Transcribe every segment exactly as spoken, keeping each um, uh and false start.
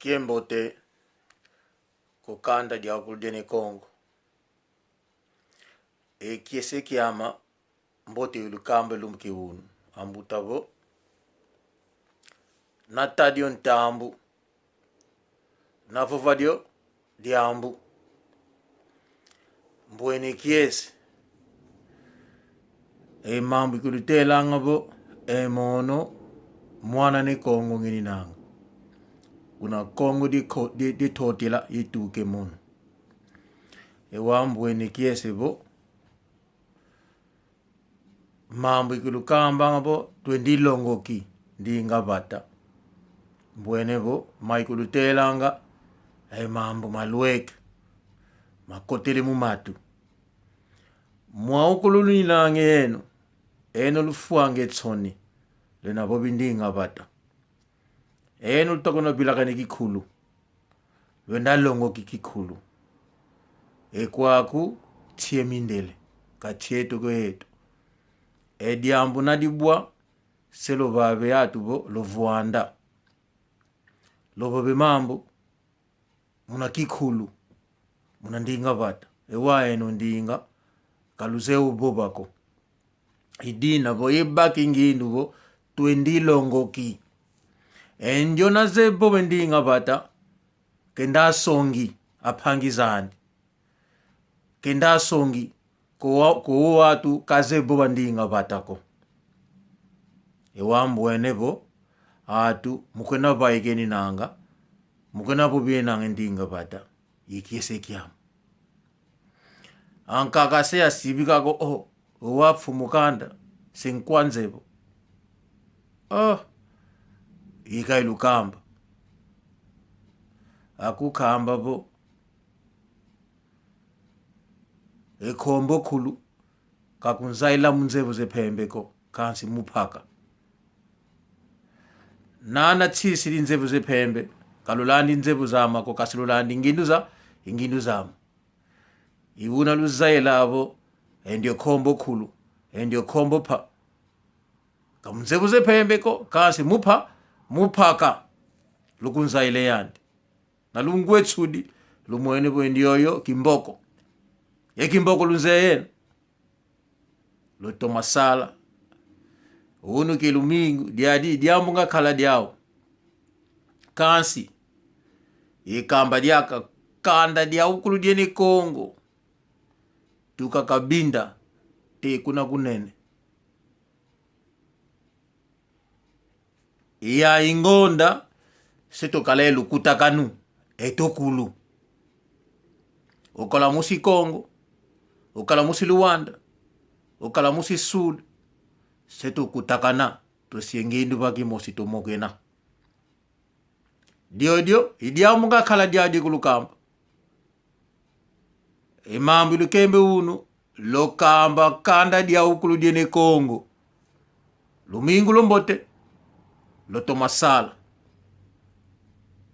Kiambote ku kanda diawukulu dia Ne Kongo. E kiese kiame, mbote ilukamba lumbu kia unu. Ambuta vo: Na ta dio ntambu, na vova dio diambu. Mbwene kiese. E mambu ikulutelanga vo, e mono mwana Ne Kongo ngininanga. Kuna Kongo di ko-, di, di totela ituka mono. E wau mbwene kiese vo, mambu ikulukambanga vo, twendi longoki ndinga vata. Mbwene vo, ma ikulutelanga, e mambu malweke, makotele mu matu. Mwawukulu luninanga eno, eno lufwanga e nsoni, lwenda vovi ndinga vata. Eno lutakuna vilakani kinkulu. Lwenda longoki kinkulu. E kwaku nsi a mindele, ka nsi eto ko yeto. E diambu na dibwa, se luvava e atu vo luvwanda. Luvova e mambu muna kinkulu, muna ndinga vata. E wau eno ndinga, ka luzeye vova ko. I dina vo ibaki ngindu vo, twendi longoki. E ndiona zeye vova ndinga vata, kenda songi a mpangi zandi. Kenda songi ko wa-, ko atu kazeye vova ndinga vata ko. E wau mbwene vo, atu mu kwenda vaika eninanga, mu kwenda vovi enanga ndinga vata. I kiese kiame. Ankaka se asibika ko, oh, o wau mfumu kanda, se nkwa nzeye vo. Oh, ika ilukamba. Akukamba vo, e nkombo nkulu, ka kunzayila mu nzevu za mpembe ko, kansi mu mpaka. Nana nsisidi nzevu za mpembe, ka lulandi nzevu zame ko, kansi lulandi ngindu za, ngindu zame. I wuna luzayila vo, e ndio nkombo nkulu, e ndio nkombo mpa-, ka mu nzevu za mpembe ko, kansi mu mpa-, mu mpaka lukunzayila yandi. Na lungwe nsudi, lumwene vo e ndioyo kimboko. E kimboko lunzeye yeno. Lutoma sala. Unu kia lumingu, diadi diambu ngakala diau. Kansi, ikamba diaka, kanda diawukulu dia Ne Kongo, tuka Cabinda te kuna Cunene. Ya i ngonda, se tukala ye lukutakanu, eto kulu. Okala musi Kongo, okala musi Luanda, okala musi Sud, se tukutakana, tusia ngindu va kimosi tumokena. Diodio i diambu ngakala diadi kulukamba. E mambu ilukembe unu, lukamba kanda diawukulu dia Ne Kongo. Lumingu lwambote, lutoma sala.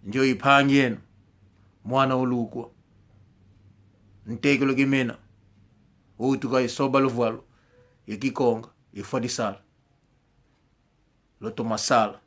Ndio i mpangi eno, mwana ulukwa, ntekelo kimena, utuka isoba luvwalu, ikikonga, ifwa disala. Lutoma sala.